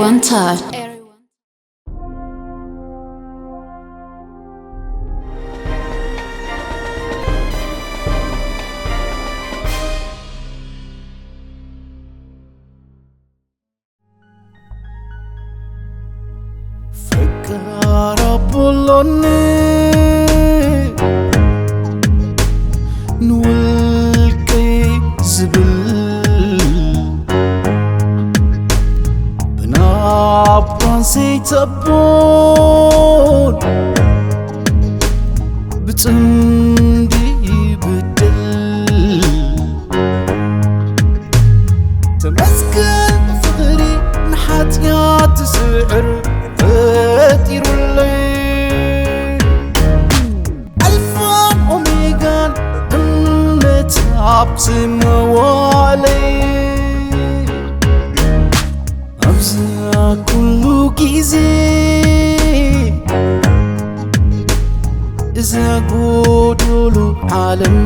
One time. ፈቃር ኣቦሎኒ ንውልቀይ ዝብል ብናባን ዘይተቦን ብጽምዲ ይብድል። ተመስገን ፍቕሪ ንሓጢኣት ዝስዕር ፈጢሩለይ። ኣልፋን ኦሜጋን እምነት ኣብ ዝመዋለይ። ኣብዚ ኩሉ ግዜ እዛ ጎዶሎ ዓለም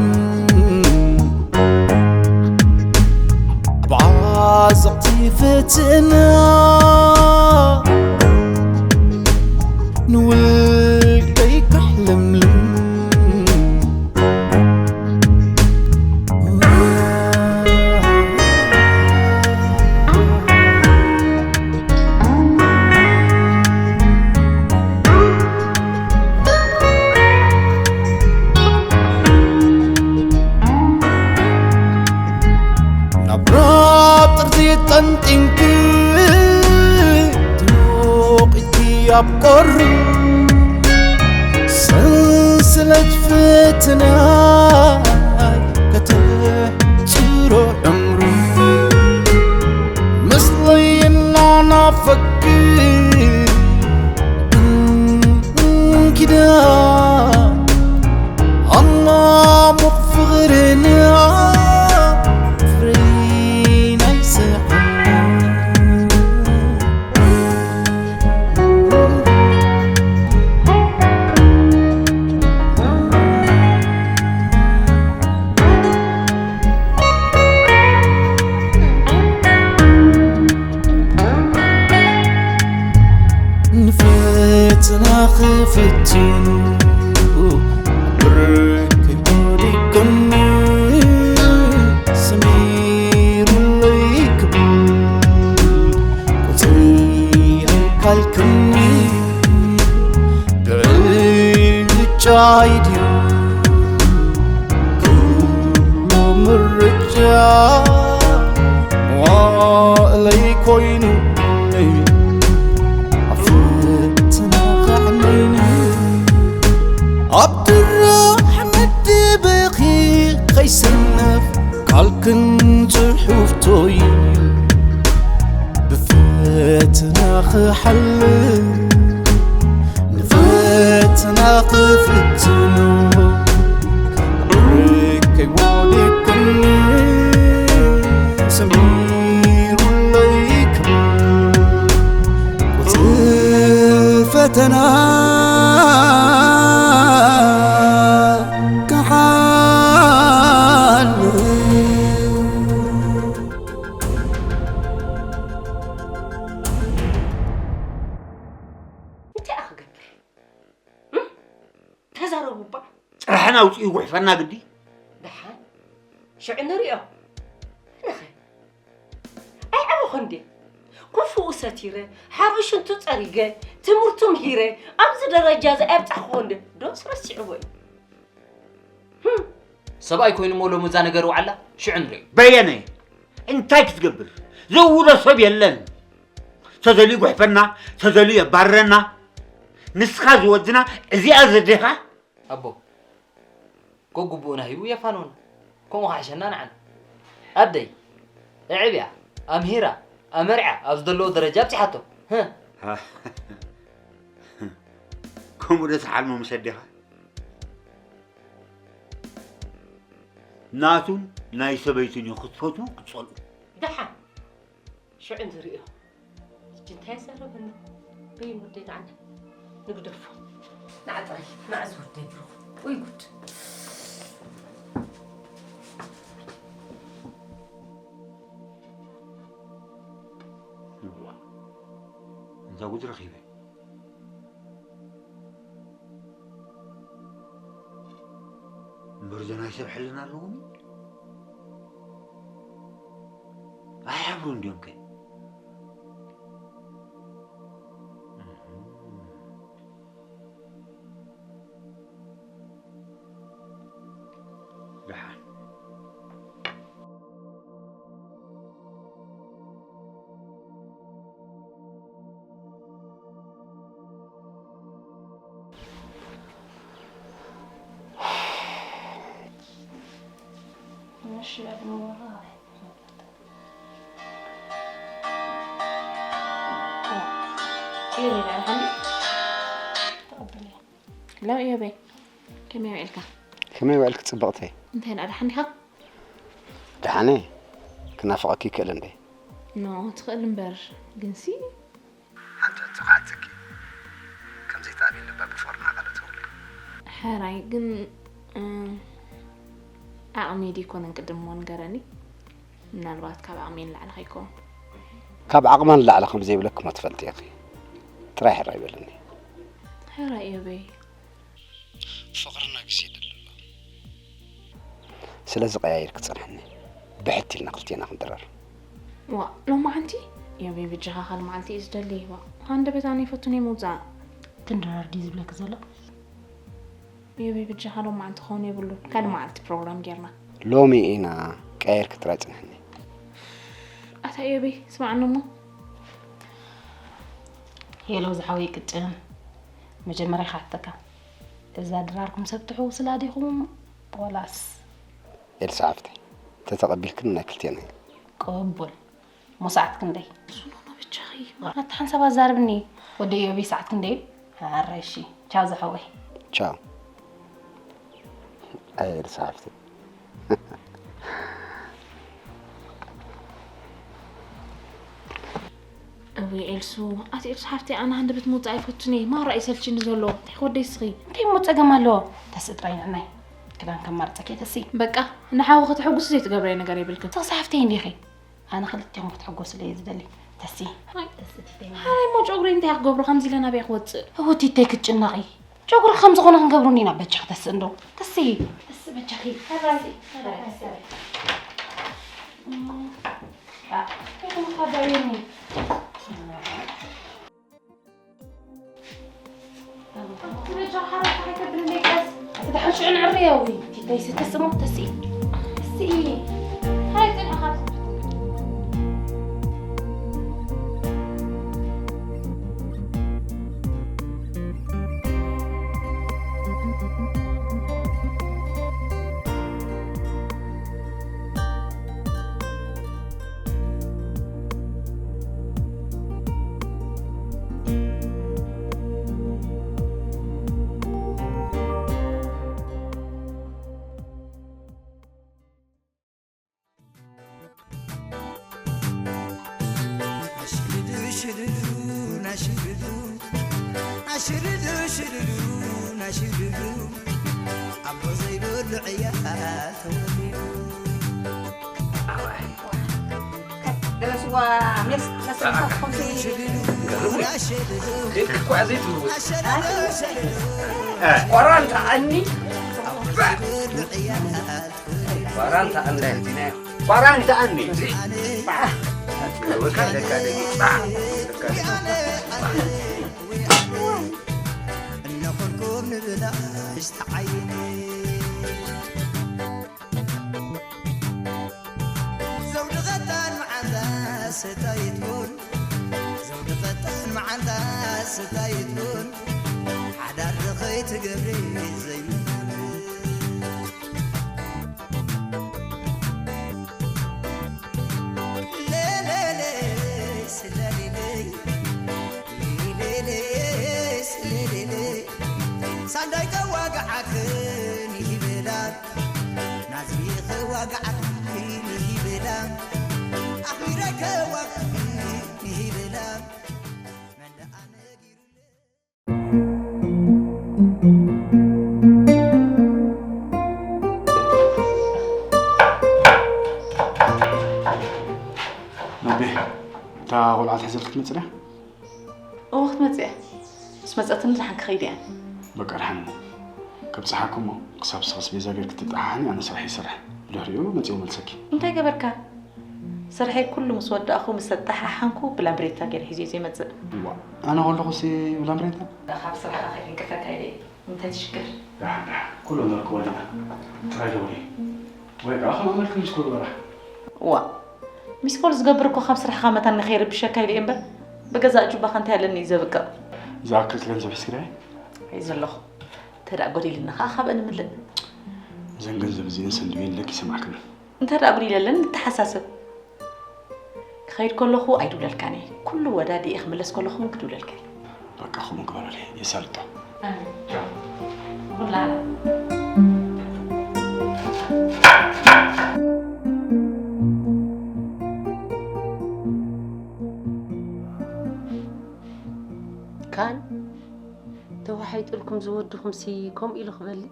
ብዓዘቕቲ ፈተና ንውልቀይ ካሕለምልም። ናብ ራብ ጥርዚ ጠንጢንኪ ትሞቒኪ ኣብ ቁሪ ሰንሰለት ፈተና ከተሕጽሮ ዕምሩ ምስለይ እናናፈኪ እንኪዳ ኣማሙቕ ፍቕርና ፍሬ ናይ ስሕና። ንፈተና ክፍትኑ ብርክ ወዲቅኒ ሰሚሩለይ ክብል ቁፅሪ ኣይካልክኒ ብዕጫይ ድዩ ኩሉ ምርጫ መዋእለይ ኮይኑ ኣብ ፈተና ከዕነይኒ ኣብ ድራሕ መደበኺ ከይሰነፍ ቃልክን ጽሑፍቶይ ብፈተና ክሓልፍ ንፈተና ክፍትኖ ርቀይ ወዲቅኒ ሰሚሩለይ ክብል ቁጽሪ ፈተና ክሓልፍ። እንታይ ኢኻ ክገብር? እም? ተዛረቡ እባ። ጭራሕና ኣውፂኡ ይጉሕፈና ግዲ። ደሓን ሽዑ ንሪኦ። ኣነኸ ኣይዓበኹ እንዴ? ክፉኡ ሰቲረ፣ ሓርኡ ሽንቱ ፀሪገ፣ ትምህርቱ ምሂረ፣ ኣብዚ ደረጃ እዚ ኣየብፃሕኹዎ እንዴ? ዶስ ረሲዕዎ እዩ? ህም። ሰብኣይ ኮይኑሞ ሎሚ እዛ ነገር ውዓላ ሽዑ ንሪኦ። በየነ እንታይ ክትገብር ዝእውዶ ሰብ የለን። ተዘልዩ ይጉሕፈና፣ ተዘልዩ የባርረና። ንስኻ ዝወድና እዚኣ ዘዴኻ? ኣቦ ኮ ግቡእና ሂቡ የፋንወና። ከምኡ ክሕሸና ንዓና። ኣደይ ኣዕብያ ኣምሂራ ኣመርዓ ኣብዚ ዘለዎ ደረጃ ኣብፂሓቶ። ህህ። ከምኡ ዶ ትሓልሞ ምስ ኣዴኻ? ናቱን ናይ ሰበይቱን እዩ ክትፈትዉ ክትጸልኡ። ደሓን ሽዑ ንርእዮ። ሕጂ እንታይ ዘረበና? በይን ወደይ ንዓና ንግደፎ። ንዓ ጥራይ መዓዝ ወደይ ብሩኽ። ወይ ጉድ። እዋ። እዛ ጉድ ረኺበ። እምበር እዞ ናይ ሰብ ሕልና ኣለዎም ኣይሓብሩ እንዲዮም ከ። ደሓን። ሄሎ እዮበይ፣ ከመይ ውዒልካ? ከመይ ውዒልክ ጽብቕተይ? እንታይ ደኣ ደሓን ዲኻ? ደሓነ፣ ክናፍቐኪ ይክእል እንዴ? ኖ፣ ትኽእል እምበር፣ ግንሲ ሓንቲ ሕቶ ክሓተኪ፣ ከምዘይትኣምኒ ልባ ብፎርና ቃለ ተውልዕ። ሕራይ ግን፣ እ፣ ዓቕሚ ድይኮነን ቅድም እሞ ንገረኒ። ምናልባት ካብ ዓቕሚ ንላዕሊ ከይኮን። ካብ ዓቕማ ንላዕሊ ከም ዘይብለኪ እሞ ትፈልጢ ኢኺ። ጥራይ ሕራይ በልኒ። ሕራይ እዮበይ። ፍቕርና ግዜ የድሊ ኣሎ። ስለዚ ቀያይርኪ ጽንሕኒ። ብሕት ኢልና ክልቴና ክንድረር። ዋእ፣ ሎማዓንቲ? እዮበይ፣ በጃኻ ካልእ መዓልቲ እየ ዝደሊ። ዋእ፣ ሃንደበት ኣነ ኣይፈቱን እየ ምውጻእ። ክንድረር ድዩ ዝብለኪ ዘሎ? እዮበይ፣ በጃኻ ሎማዓንቲ ክኸውን የብሉን። ካልእ መዓልቲ ፕሮግራም ጌርና። ሎሚ ኢና፣ ቀያይርኪ ጥራይ ጽንሕኒ። ኣታ እዮበይ፣ ስማዓኒ እሞ። ሄሎ ዝሓወይ ቅጭን፣ መጀመርያ ክሓተካ፣ እዛ ድራርኩም ሰብ ትሕውስላ ዲኹም ወላስ? ኤልሳ ሓፍተይ፣ ተተቐቢልክኒ ናይ ክልቴና እዩ። ቅቡል። እሞ ሰዓት ክንደይ? ኖ፣ ኖ፣ ኖ፣ ብቻኺ። ኣታ ሓንሳብ ኣዛርብኒ። ወዲ እዮበይ ሰዓት ክንደይ? ኣረ እሺ። ቻው ዝሓወይ። ቻው። ኣይ ኤልሳ ሓፍተይ። እውይ ኤልሱ፣ ኣቲ ኤልሱ ሓፍተይ፣ ኣነ ሃንደበት ምውጻእ ኣይፈቱን እየ። ማራ እዩ ሰልችኒ ዘሎ። እንታይ ክወደይ እስኺ? እንታይ እሞ ጸገም ኣለዎ? ተስኢ ጥራይ ንዕናይ። ክዳን ከማርጸኪ ተስኢ። በቃ፣ ንሓዊ ከተሐጉሲ ዘይትገብረዮ ነገር የብልክን። ተስኢ ሓፍተይ እንዲኺ። ኣነ ክልቴኹም ክትሕጎሱለይ እየ ዝደሊ። ተስኢ። ኣይ፣ ተስኢ ትፍተኒ። ሓራይ እሞ ጨጉረይ እንታይ ክገብሮ? ከምዚ ኢለ ናበይ ክወጽእ? እወ ቲተይ ክትጭነቒ። ጨጉሪ ከም ዝኾነ ክንገብሮ እንዲና በጃኺ ተስኢ እንዶ። ተስኢ። ተስኢ በጃኺ። ሓራይ። ሓራይ፣ ሓራይ። እም፣ ኣ፣ ከይተመኻዳየኒ። ኣሽርዱ ሽርዱ ናሽርዱ ኣቦ ዘይብሉ ዕያ ተወሊዱ። ገለስዋ ሜስ መሰልሳትኩም ሲ ገርም እዩ። ናሽርዱ ኬክ እኳ ዘይትልውጥ። ኣሽርዱ ሽርዱ እ፣ ቆራን ተኣኒ። ኣቦ ዘይብሉ ዕያ ተወሊዱ። ቆራን ተኣኒ። ቆራን ተኣኒ። ወካ ደካ ደቂ። እናኾንኩም ንብላሽ ተዓይኒ። ዘውዲ ቐጣን መዓንጣ ስታይት ቡን፣ ዘውዲ ቐጣን መዓንጣ ስታይት ቡን፣ ሓዳር ዶ ኸይትገብሪ ዘይምናምን። ሌሌሌ ስለሊለይ፣ ሌሌሌ ስለሊለይ፣ ሳንዳይ ከዋግዓክን ይበላ፣ ናዝሪ ከዋግዓክን ይበላ፣ ኣኽቢረ ከዋግዓክን ይበላ፣ መን ደኣ ነጊሩለይ? ነቤ፣ እታ ቆልዓ ትሕዘልክ ትመጽእ ድያ? እወ ክትመጽእ እያ። ምስ መጸትኒ ደሓን ክኸይድ እየ። በቃ ደሓን እሞ። ከብጽሓኩም እሞ ክሳብ ንስኺ ኣስቤዛ ጌርኪ ትጠሓሓኒ ኣነ ስራሕ ይሰርሕ። ብድሕሪኡ መጺኡ መልሰኪ። እንታይ ገበርካ? ስርሐይ ኩሉ ምስ ወዳእኹ ምስ ኣጠሓሓንኩ ብላምብሬታ ገይረ ሒዘ ዘይመጽእ። እዋ ኣነ ከለኹሲ ብላምብሬታ? ካብ ስራሕ ከይንቅፈካ ኢለ እየ። እንታይ ትሽገር? ደሓን ደሓን ኩሉ ነርክቦ ኣለና። ጥራይ ደውሊ። ወይ ከዓ ከም ኣመልኪ ሚስኮል በራሕ። እዋ ሚስኮል ዝገብር እኮ ካብ ስራሕኻ መታን ንኸይርብሸካ ኢለ እየ እምበር ብገዛእ ጁባኻ እንታይ ኣለኒ እዩ ዘብቅቕ። ዝኣክል ገንዘብ ሒዝክዳይ? ሒዘ ኣለኹ። እንተ ደኣ ጎዲልና ከዓ ካብአን ንምልእ። እዘን ገንዘብ እዚአን ሰንድየን ለኪ ይሰማዕክን። እንተ ደኣ ጉዲለለን ንተሓሳሰብ። ክኸይድ ከለኹ ኣይድውለልካን እየ። ኩሉ ወዳዲኤ ክምለስ ከለኹ እውን ክድውለልካ እየ። በቃ ከምኡ ግበረለይ። የሳልጦ። ኣሜን። ቻው። ኩላ። ካን ተዋሒጥልኩም ዝወድኹምሲ ከምኡ ኢሉ ክበልዕ?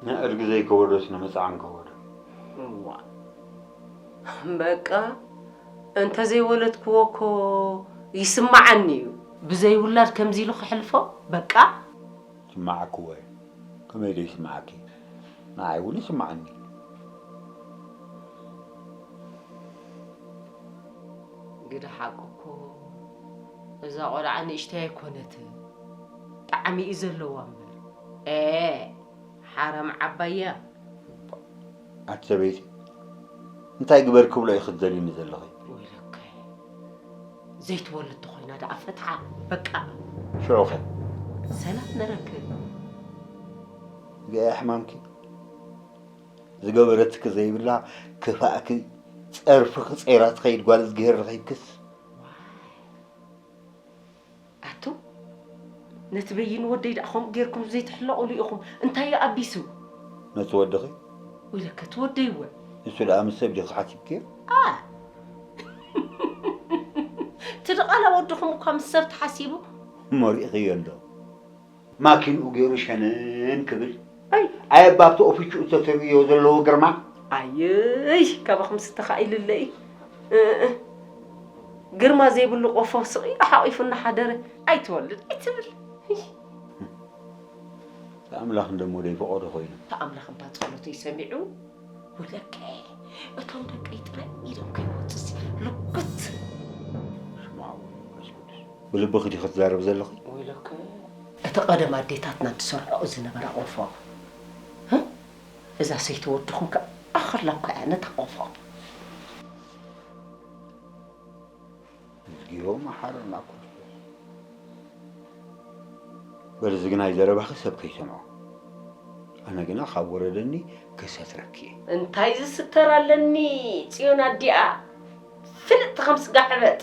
ንዕርጊ ዘይከወዶስ ንመጻዕን ከወዶ። እዋ። በቃ እንተ ዘይወለድክዎ እኮ ይስማዓኒ እዩ። ብዘይ ውላድ ከምዚ ኢሉ ክሕልፎ በቃ። ይስማዓክዎ እዩ። ከመይ ዶ ይስማዓኪ? ንዓይ እውን ይስማዓኒ። ግደ ሓቁ እኮ እዛ ቆልዓ ንእሽተይ ኣይኮነትን። ጣዕሚ እዩ ዘለዋ እምበር። ኤ ሓራም ዓባያ። ኣቲ ሰበይቲ፣ እንታይ ግበር ክብሎ ኢኺ ትደልይኒ ዘለኺ? ወይለከ ዘይትወልድ ተኾይና ደኣ ፍትሓ በቃ። ሽዑኸ? ሰላም ንረክብ። ገያ ሕማምኪ ዝገበረትኪ ዘይብላ ክፋእኪ ጸርፍኺ ጸይራ ትኸይድ ጓል እዝግሄር ረኺብክስ። ኣቱ ነቲ በይን ወደይ ደኣ ከምኡ ጌርኩም ዘይትሕለቑሉ ኢኹም። እንታይ እዩ ኣቢሱ? ነቲ ወድኺ? ወይለከ እቲ ወደይ እወ። ንሱ ደኣ ምስ ሰብ ዲኺ ሓሲብክዮ? ኣ እቲ ድቓላ ወድኹም እኳ ምስ ሰብ ተሓሲቡ። እሞ ርኢኽዮ እንዶ። ማኪንኡ ገይሩ ሸነን ክብል። ኣይ። ኣየ ባብቲ ኦፊችኡ ተተርእዮ ዘለዎ ግርማ። ኣይይ ካባኹም ስተኻኢልለይ። እ፣ እ። ግርማ ዘይብሉ ቆፎ ስቕ ኢሉ ሓቒፉ እናሓደረ ኣይትወልድ ኣይትብል። እይ። ኣምላኽ እንደሞ ዘይፈቐዶ ኮይኑ። ኣምላኽ እባ ጸሎተይ ሰሚዑ። ወለከ እቶም ደቀይ ጥራይ ኢዶም ከይወጽሲ ልኩት። ስማዕ መንፈስ ቅዱስ። ብልብኺ ዲኺ ትዛረብ ዘለኺ? ወይለከ እቲ ቀደም ኣዴታትና ዝሰርሕኦ ዝነበራ ቆፎ እ? እዛ ሰይቲ ወድኹም ከኣ ኣኸላ እኮ እያ ነታ ቆፎ። እዝግዮ መሓረና ክርስቶስ። በል እዚ ግናይ ዘረባኺ ሰብ ከይሰምዖ። ኣነ ግና ካብ ወረደኒ ክሰትረኪ እየ። እንታይ ዝስተር ኣለኒ ጽዮን ኣዲኣ? ፍልጥቲ ከም ስጋ ሕበጥ።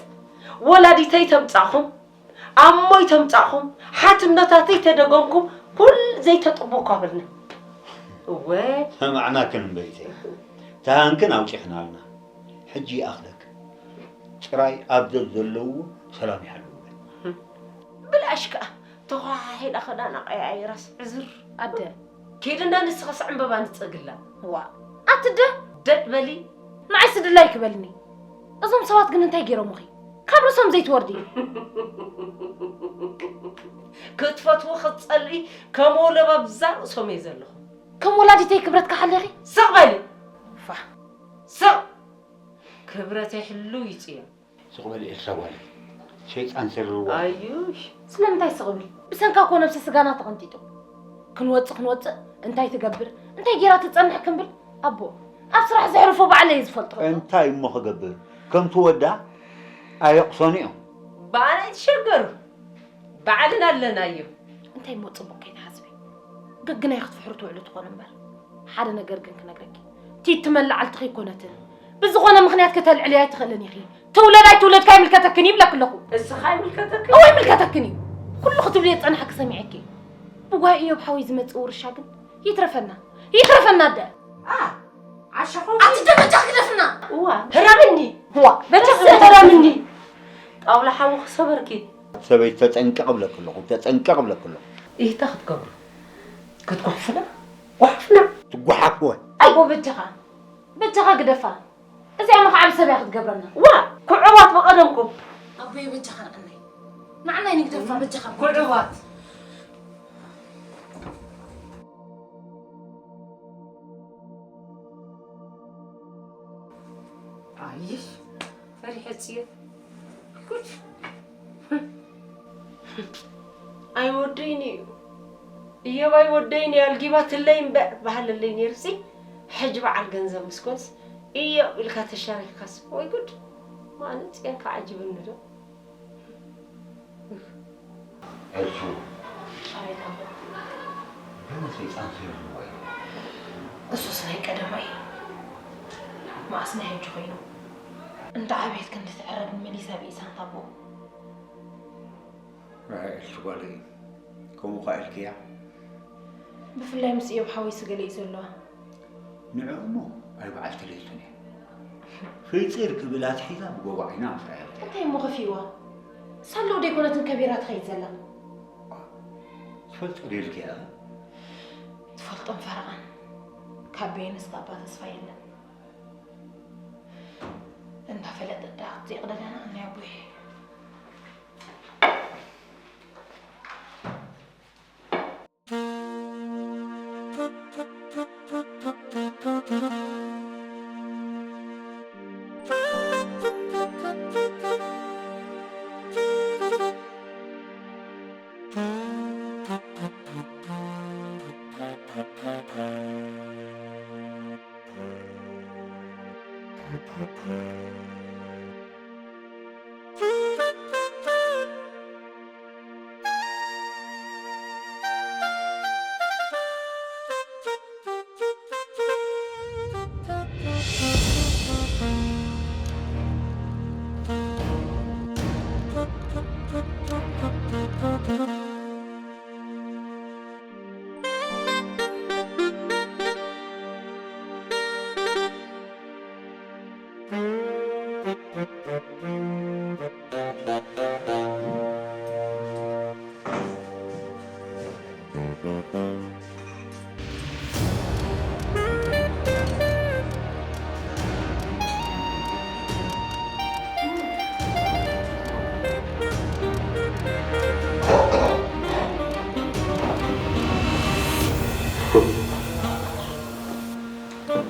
ወላዲተይ ተምጻኹም፣ ኣሞይ ተምጻኹም፣ ሓትነታተይ ተደገምኩም፣ ኩል ዘይተጥቡ እኳ በልና። እወ። ሰማዕናክን እምበይተይ። ተሃንክን ኣውጺኽናልና። ሕጂ ይኣኽለክን። ጥራይ ኣብ ዘዘለውዎ ሰላም ይሃልውክን። ብላሽ ከኣ ተኾሓሒላ ክዳና ቀያይራስ ዕዝር። ኣደ። ኪድ እንዳ ንስኻስ ዕምበባ ንጸግላ። ዋ። ኣቲ ደ? ደድ በሊ። ንዓይስ ድላይ ክበልኒ። እዞም ሰባት ግን እንታይ ገይሮምኺ? ካብ ርእሶም ዘይትወርዲ። ክትፈትዊ ክትጸልኢ ከም ወለባ ብዛ ርእሶም እየ ዘለኹ። ከም ወላዲተይ ክብረት ክሓሌኺ? ስቕ በሊ። ፋ። ስቕ። ክብረተይ ሕልው እዩ ጽዮን። ስቕ በሊ ኤልሳ ጓለይ። ሸይጣን ስርርዋ። ኣዩሽ። ስለምንታይ ስቕ ብል? ብሰንካ እኮ ነብሲ ስጋና ተቐንጢጡ። ክንወጽእ ክንወጽእ እንታይ ትገብር? እንታይ ጌራ ትጸንሕ ክንብል? ኣቦ፣ ኣብ ስራሕ ዘሕርፎ ባዕለይ እየ ዝፈልጦ። እንታይ እሞ ክገብር? ከምቲ ወዳ ኣየቕሰኑ እዮም። ብኣና ኣይትሸገሩ። ባዕልና ኣለናዮ። እንታይ እሞ ጽቡቕ ከይትሓስቢ። ገግናይ ክትፍሕሩ ትውዕሉ ትኾኑ እምበር። ሓደ ነገር ግን ክነግረኪ። ቲቲ መላዓልትኺ ኣይኮነትን። ብዝኾነ ምኽንያት ከተልዕልያ ኣይትኽእልን ኢኺ። ትውለድ ኣይትውለድ ካይምልከተክን ይብለክ ኣለኹ። እስኻ ኣይምልከተክን? እወ ይምልከተክን እዩ። ኩሉ ክትብልዮ ዝጸናሕኪ ሰሚዐኪ። ብጓይ እዮብ ሓወይ ዝመጽእ ውርሻ ግን ይትረፈና። ይትረፈና ኣደ። ኣ፣ ዓሻኹም ኣቲ ዶ በጃ ግደፍና። እዋ፣ ህረምኒ። እዋ፣ በጃ እሰ ግደፍና። ህረምኒ። ጣውላ ሓዊ ክሰበርኪ። ሰበይቲ ተጠንቀቕ እብለኪ ኣለኹ፣ ተጠንቀቕ እብለኪ ኣለኹ። ኢህታ ክትገብሩ? ክትጓሕፉና? ጓሕፉና። ትጓሓፍ ወይ? ኣቦ በጃኻ፣ በጃኻ ግደፋ። እዚኣ መኽዓቢ ሰብ እያ ክትገብረና። ዋ፣ ክዑባት ብቐደምኩም። ኣቦየ በጃኻ ንቐናይ። ንዓናይ ንግደፋ በጃኻ። ኮደዋት። ኣይሽ፣ ፈሪሐ ጽየ። ጉድ። ኣይወደይን እዩ። እዮብ ኣይወደይን እዩ። ኣልጊባትለይ እምበ-፣ በሃለለይ ነይሩሲ። ሕጂ በዓል ገንዘብ ምስ ኮንስ፣ እዮብ ኢልካ ተሻሪኽካስ። ወይ ጉድ። ማንም ጽዮን ከዓጅብኒ ዶ? እሱ ኣቤት ኣቦ። ገና ሰይጣን ስለ ዘለዎ እዩ። እሱስ ናይ ቀደማይ። መኣስ ናይ ሕጂ ኮይኑ። እንዳ ዓብየት ክንዲ ትዕረድ መሊሳ ብኢሳንታ ኣቦ። ራሄል ጓለይ፣ ከምኡ ኸኣ ኢልክያ? ብፍላይ ምስ እዮብ ሓወይ ስገለ እዩ ዘለዋ። ንዕኡ እሞ ኣይ በዓልቲ ለይቱን እየ። ፈይፀ ርክብ ኢላ ኣትሒዛ ብጎቦ ዓይና ምስ ረኣየት እያ። እንታይ እሞ ከፊእዋ? ሳሎ ደይኮነትን ከቢራ ትኸይድ ዘላ? ትፈልጦ ደልክያ? ትፈልጦን ፈረቓን። ካብ በየነስ ካብ ኣባ ተስፋ የለን። እንዳፈለጠት ደኣ ክትዘይቕደደና ናይ ኣቦይ።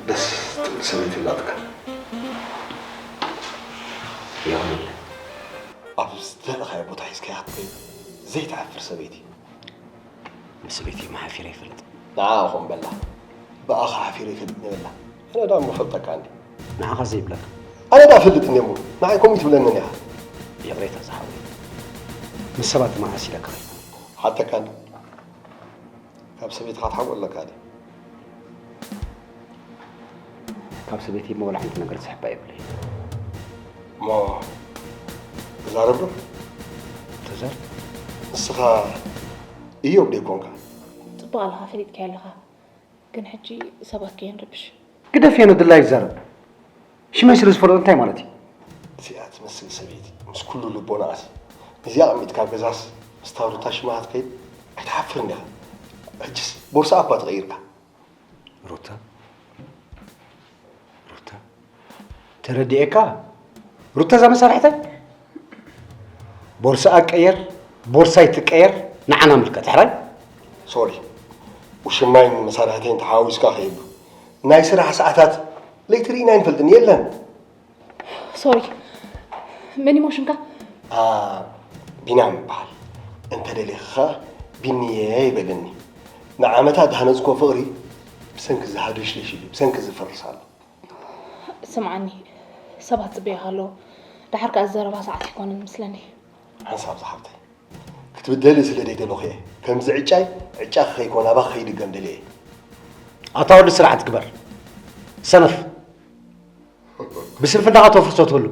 ደስ ትብል ሰበይቲ ኣላትካ። የቐንየለይ። ኣብ ዝደለኻዮ ቦታ ሒዝካያ ክትከይድ ዘይትሓፍር ሰበይቲ። ምስ ሰበይተይ እሞ ሓፊረ ኣይፈልጥን። ንዓኻ ኾን በላ። ብኣኻ ሓፊረ ኣይፈልጥን እየ በላ። ኣነ ደኣ እሞ እፈልጠካ እንዲ። ንዓኻ ዘይብለካ። ኣነ ደኣ እፈልጥ እንዲ እሞ። ንዓይ ከምኡ ትብለኒ ኢኻ። ይቕሬታ ዝሓወይ። ምስ ሰባት መዓስ ኢለካ ኸይደ። ሓተካ እንዲ። ካብ ሰበይትኻ ትሓብኦ ኣለካ ድዩ? ካብ ሰበይተይ እሞ ዋላ ሓንቲ ነገር ዝሕባ የብለይን። እሞ ተዛረብ ዶ? ተዛረብ። ንስኻ እዮብ ዶ ኣይኮንካ? ጽቡቕ ኣለኻ፣ ፈሊጥካዮ ኣለኻ። ግን ሕጂ ሰባት ከየንርብሽ። ግደፍዮ፣ ንድላዩ ይዛረብ። ሽመይ ስለ ዝፈልጦ እንታይ ማለት እዩ? እዚኣ ትመስል ሰበይቲ ምስ ኩሉ ልቦናኣሲ ነዚኣ ኣቐሚጥካ ኣብ ገዛስ ምስታ ሩታ ሽማ ክትከይድ ኣይትሓፍርን ዲኻ? ሕጅስ ቦርሳኣ እኳ ተቐይርካ። ሩታ? ሩታ? ተረዲኤካ? ሩታ እዛ መሳርሕተይ? ቦርሳኣ ቀየር፣ ቦርሳይ ትቀየር፣ ንዓና ምልከት፣ ሕራይ? ሶሪ፣ ውሽማይን መሳርሕተይን ተሓዋዊስካ ከይዱ። ናይ ስራሕ ሰዓታት ለይቲ ርኢና ኣይንፈልጥን፣ የለን። ሶሪ፣ መን እሞ ሽምካ? ኣ፣ ቢንያም ይበሃል። እንተ ደሊኻ ቢንየ ይበለኒ። ንዓመታት ዝሃነጽኮ ፍቕሪ ብሰንኪ እዚ ሃዱሽዱሽ ኢሉ፣ ብሰንኪ እዚ ይፈርስ ኣሎ። ስምዓኒ፣ ሰባት ጽበያኻ ኣለዉ። ደሓር ከኣ እዚ ዘረባ ሰዓት ኣይኮነን መስለኒ። ሓንሳብ ዝሓፍተይ፣ ክትብደሊ ስለ ደይደለኹ እየ። ከምዚ ዕጫይ፣ ዕጫ ከይኮን ኣባኺ ከይድገም ደልየ እየ። ኣታ ወዲ ስርዓት ግበር። ሰነፍ። ብስንፍናኻ ተፍርሶ ትህሉ።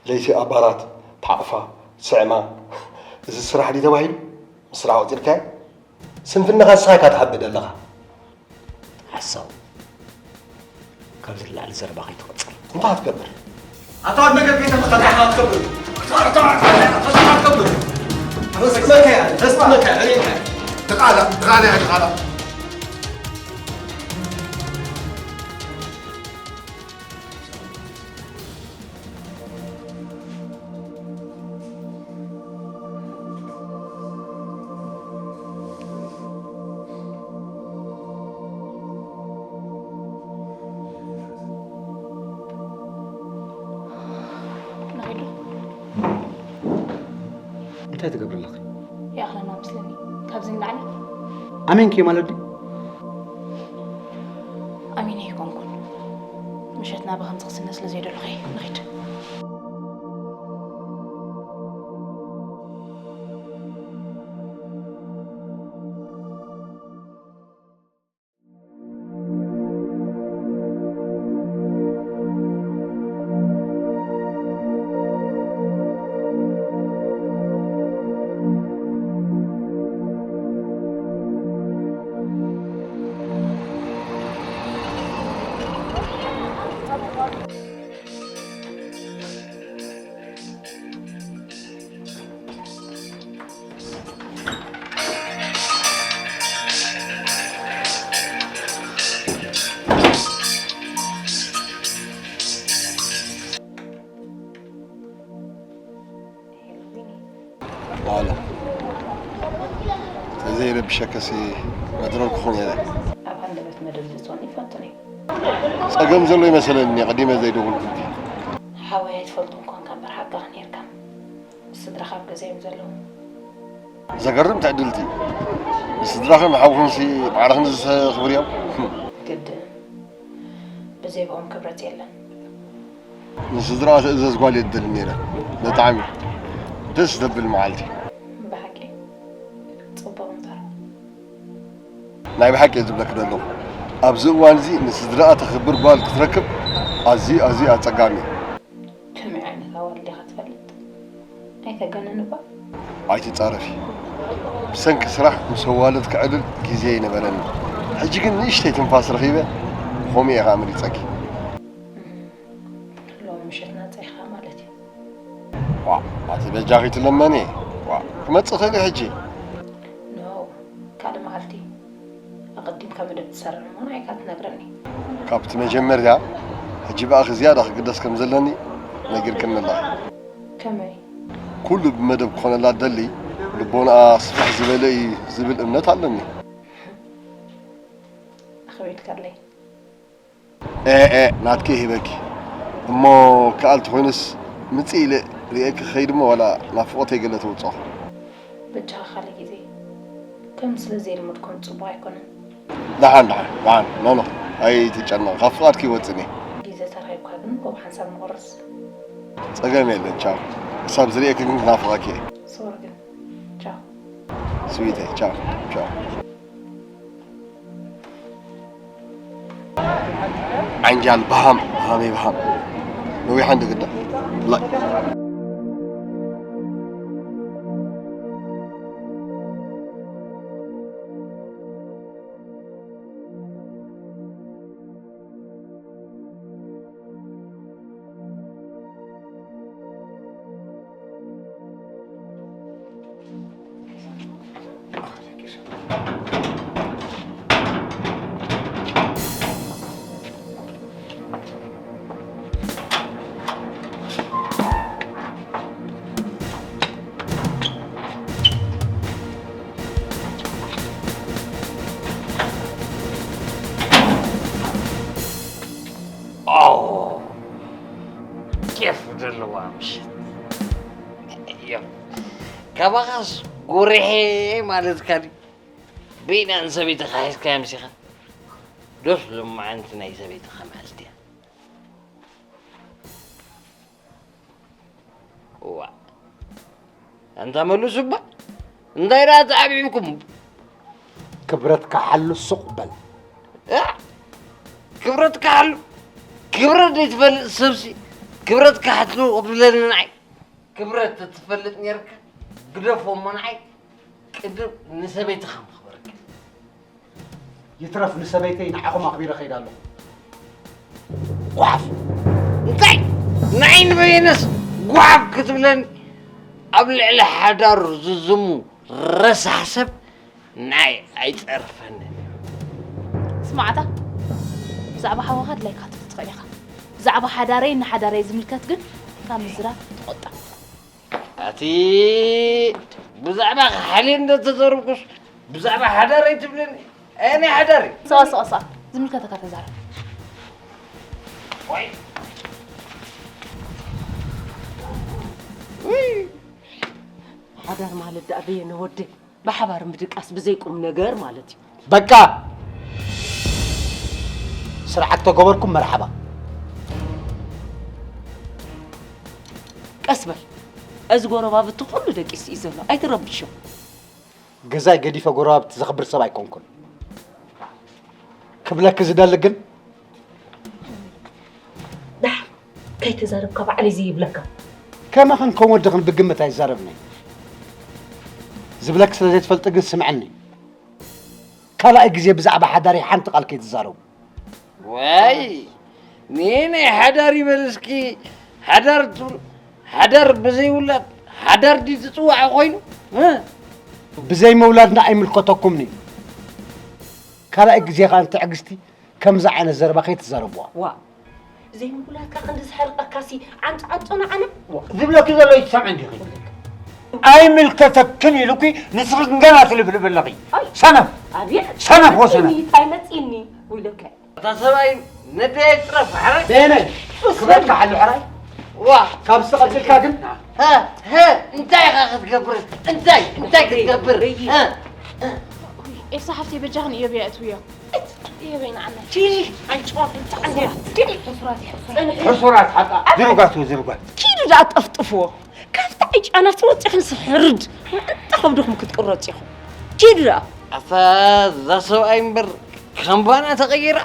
ለይቲ ኣብ ባራት ተዓቕፋ፣ ስዕማ፣ እዚ ስራሕ ድዩ ተባሂሉ? ምስ ስራሕ ወጺርካዮ? ስንፍናኻ ንስኻ ኢኻ ትሓብእ ዘለኻ። ሓሳዊ። ካብዚ ንላዕሊ ዘረባ ከይትቐጽል። እንታይ ክትገብር? ኣታ ኣብ ነገር ከይተመኸረ ኢኻ ክትገብር። ኣታ፣ ኣታ፣ ኣታ፣ ኣታ፣ ኣታ ክትገብር። ረስመካ እያ፣ ረስመካ እያ፣ ርእየካ እያ። ተቓላ፣ ተቓላ እያ፣ ተቓላ። እንታይ ትገብሪ ኣለኺ? ይኣኽለና መስለኒ። ካብዚ ንላዕሊ ኣሜንኪ ማለት ድዩ? ኣሚነ ኣይኮንኩን። ምሸትና ብኸምዚ ክስነ ስለ ዘይደለኹ እየ። ንኺድ። ዋላ ተዘይረብሸከሲ መድረር ክኾን እየ። ኣብ ሃንደበት መደብ ዝፅወኒ ይፈቱን እዩ። ጸገም ዘሎ ይመሰለኒ ቀዲመ ዘይደወልኩልኪ። ሓወይ ኣይትፈልጦን ኮንካ እምበር ሓቃኻ ነይርካ። ስድራኻ ኣብ ገዛ እዮም ዘለዉ። ዘገርም ትዕድልቲ። ንስድራኽን ንሓውኽንሲ ማዕርኽን ዘኽብር እዮም። ግድን ብዘይብኦም ክብረት የለን። ንስድራ ትእዘዝ ጓል እየ ትደሊ ነይረ። ብጣዕሚ ደስ ዘብል መዓልቲ። ብሓቂ ጽቡቕ እምበር። ናይ ብሓቂ እየ ዝብለኪ ዘለኹ። ኣብዚ እዋን እዚ ንስድራኣ ተኽብር ጓል ክትረክብ ኣዝዩ ኣዝዩ ኣጸጋሚ እዩ። ከመይ ዓይነት ኣዋልድ ኢኻ ትፈልጥ? ኣይተጋንን እባ። ኣይትጻረፊ። ብሰንኪ ስራሕ ምስ ኣዋልድ ክዕልል ግዜ ኣይነበረኒ። ሕጂ ግን ንእሽተይ ትንፋስ ረኺበ፣ ብኸምኡ እየ ኸኣ መሪጸኪ። ሎሚ ምሸት ናጻ ኢኻ ማለት እዩ። ዋእ ኣቲ በጃኺ ትለመኒ። ዋእ ክመጽእ እኽእል እየ ሕጂ። ኖ ካልእ መዓልቲ ኣቐዲምካ መደብ ትሰርዕ እሞ ንዓይ ኢኻ ትነግረኒ። ካብቲ መጀመርያ ሕጂ ብኣኺ ዝያዳ ክግደስ ከም ዘለኒ ነጊርክኒ ኣለኺ። ከመይ? ኩሉ ብመደብ ክኾነላ እደሊ፣ ልቦንኣ ስፍሕ ዝበለ እዩ ዝብል እምነት ኣለኒ። ኣኽቢድካለይ። ኤእ ናትኪ ይህበኪ እሞ ከኣል ተኾይኑስ ምፅእ ኢለ ርእየኪ ክኸይድ እሞ ዋላ ናፍቖተይ ገለ ተውፅኦ። በጃኻ ካልእ ግዜ ከምዚ ስለ ዘይልመድኩ ጽቡቕ ኣይኮነን። ደሓን ደሓን ደሓን ኖኖ ኣይትጨነቕ ካብ ፍቓድኪ ይወፅእኒ። ግዜ ተረኺብካ ግን ብኡ ሓንሳብ ንቑረስ። ፀገም የለን ቻው። ክሳብ ዝርእየኪ ግን ክናፍቐኪ እየ። ሶሪ ግን ቻው። ስዊተይ ቻው ቻው። ዓንጃል በሃም በሃመይ በሃም ነዊሓ እንድግዳ ብላይ። ኬፍ ዘለዋ ምሽት እዮም። ካባኻስ ጎሪሐ ማለትካ ድዩ? በይና ንሰበይትኻ ሒዝካያ ምሲኻ ዶስ ሎማዓንቲ ናይ ሰበይትኻ መዓልቲ እያ። እዋ ኣንታ መሉስ እባ እንታይ ደኣ ተዓቢብኩም? ክብረትካ ሓሉ ሱቕ በል። እ? ክብረትካ ሓሉ ክብረት ዘይትፈልጥ ሰብሲ ክብረትካ ሓትሉ ክብለኒ ንዓይ ክብረት ተትፈልጥ ነርካ ግደፎ እሞ ንዓይ ቅድም ንሰበይትኻ ምኽበርካ። ይትረፍ ንሰበይተይ ንዓኹም ኣኽቢረ ከይደ ኣለኹ። ጓሓፍ! እንታይ ንዓይ ንበየነስ ጓሓፍ ክትብለኒ? ኣብ ልዕሊ ሓዳሩ ዝዝሙ ረሳሕ ሰብ ንዓይ ኣይጸርፈንን እዩ። ስማዕታ ብዛዕባ ሓወኻ ድላይካ ክትብል ትኽእል ኢኻ። ብዛዕባ ሓዳረይ ንሓዳረይ ዝምልከት ግን ካብ ምዝራብ ተቖጠብ። ኣቲ ብዛዕባ ሓልየ እንተተዘረብኩስ ብዛዕባ ሓዳረይ ትብለኒ? ኣየናይ ሓዳር እዩ? ስቓ ስቓ ስቓ ዝምልከተካ ተዛረብ። ወይ ውይ ሓደ ዳር ማለት ደኣ በየነ ወደይ ብሓባር ምድቃስ ብዘይ ቁም ነገር ማለት እዩ። በቃ ስርዓት ተገበርኩም መርሓባ። ቀስ በል፣ እዚ ጎረባብቲ ኩሉ ደቂሱ እዩ ዘሎ፣ ኣይትረብሾ። ገዛይ ገዲፈ ጎረባብቲ ዘኽብር ሰብ ኣይኮንኩን። ክብለኪ ዝደሊ ግን ዳሕ ከይተዛረብካ ባዕለይ ዘይብለካ። ከማኽን ከም ወድኽን ብግምት ኣይዛረብን እየ። ዝብለኪ ስለ ዘይትፈልጢ ግን ስምዕኒ። ካልኣይ ግዜ ብዛዕባ ሓዳረይ ሓንቲ ቃል ከይትዛረቡ። ዋይ ንናይ ሓዳር ይበል እስኪ። ሓዳር ትብል ሓዳር ብዘይ ውላድ ሓዳር ድዩ ዝፅዋዕ ኮይኑ? እ? ብዘይ ምውላድና ኣይምልከተኩምን እዩ። ካልኣይ ግዜ ከኣ ንትዕግስቲ ከምዚ ዓይነት ዘረባ ከይትዛረብዋ። ዋ ዘይምውላድካ ክንዲ ዝሕርቀካሲ ዓንፃ ዓንፆ ንዓና። ዝብለኪ ዘሎ ይትሰምዒ እንዲኺ? ኣይምልከተክን ኢሉኪ ንስኺ ገና ትልብልብ ኣለኺ። ሰነፍ ኣብየ ሰነፍ ወሰነ እንታይ መፂኒ ውለከ እታ ሰብኣይ ነደየ ጥረፍ ሓረ በየነ ክበልካ ሓሉ ሕራይ ዋ ካብ ዝተቐብልካ ግን ሀ ሀ እንታይ ኢኻ ክትገብር? እንታይ እንታይ ክትገብር? ሀ ኤልሳ ሓፍተይ በጃኽን እዮብ እያ እትውዮ። እዮበይ ንዓና። ኪዲ ኣይጭዋፍ ንትዓንደ ኪዲ ሕሱራት ሕሱራት ሕሱራት ሓጣ ዝርጓት ዝርጓት ኪዱ ደኣ ጠፍጥፍዎ ካብቲ ዕጫና ተወፂኽን ስሕርድ እንተ ከብድኹም ክትቅረፅ ኢኹም። ኪዱ ደኣ ኣታ እዛ ሰብኣይ እምበር ካምባና ተቐይራ።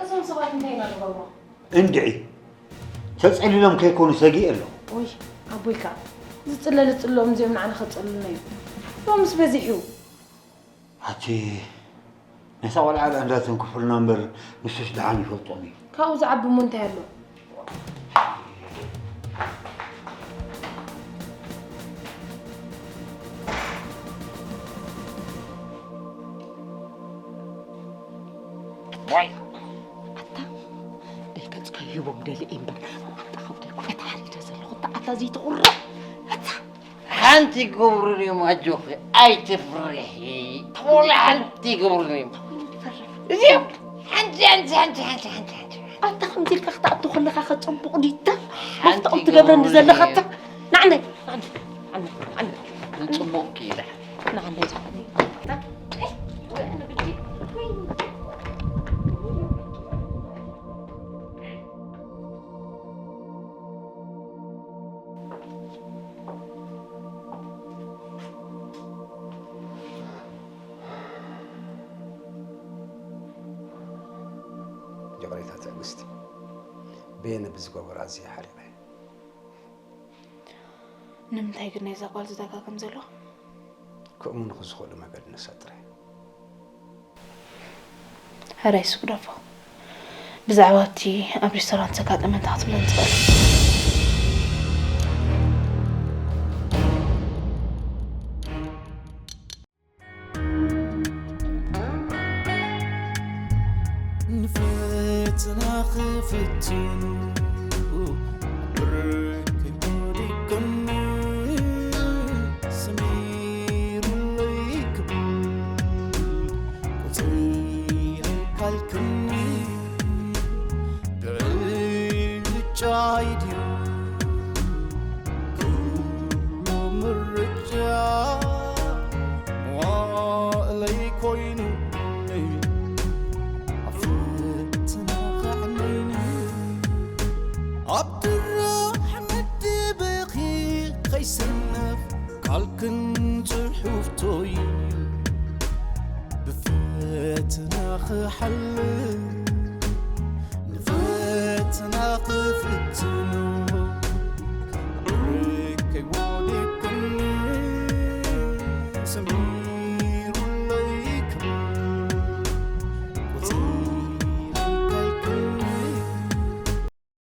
እዞም ሰባት እንታይ ኢና ንገብሮ? እንድዒ ተፀሊሎም ከይኮኑ ሰጊእ ኣለኹ። ወይ ኣቦይ ከዓ ዝፅለል ፅሎም እዚኦም ንዓና ከፀልሉና እዮም። ሎምስ በዚሑ። ኣቲ ነታ ቆልዓ ደኣ እንዳተንክፉልና እምበር ንሱስ ደሓን ይፈልጦም እዩ። ካብኡ ዝዓቢ እሞ እንታይ ኣሎ? ዋይ ኣታ ደይ ገፅካ ሂቦም ደልየ እምበር ኣታ ካብ ደይ ኩነት ሓሪደ ዘለኹ እታ ኣታ ዘይትቑሮ ኣታ ሓንቲ ይገብሩን እዮም ኣጆኺ ኣይትፍርሒ። ተወላ ሓንቲ ይገብሩን እዮም እዚኦም ሓንቲ ሓንቲ ሓንቲ ሓንቲ ሓንቲ ሓንቲ ሓንቲ ኣታ ከምዚ ኢልካ ክትኣቱ ከለኻ ከፀቡቕ ዲታ መፍትኦም ትገብረኒ ዘለኻ ኣታ ንዓንዳይ ንዓንዳይ ንዓንዳይ ንዓንዳይ ንፅቡቕ ክኢላ ንዓንዳይ ይቕሬታ ትዕግስቲ፣ በየነ ብዝገበሮ ኣዝየ ሓሪቐ። ንምንታይ ግን ናይዛ ጓል ዝደጋግም ዘሎ? ክእመኑ ዝኽእሉ መገዲ ንሳ ጥራይ። ሕራይ ስጉደፎ፣ ብዛዕባ እቲ ኣብ ሬስቶራንት ዘጋጠመ እንታይ ክትብለኒ ትኽእል? ንፈተና ክፍትኑ ብርክ ወዲቅኒ ሰሚሩለይ ክብል ቁፅሪ ካልክኒ ብዕጫይ ድዩ ኩሉ ምርጫ መዋእለይ ኮይኑኒ ኣብ ፈተና ከዕነይኒ ኣብ ድራሕ መድብኺ ከይስነፍ ቃልክን ጽሑፍቶይ ብፈተና ክሓልፍ ንፈተና ክፍትኑ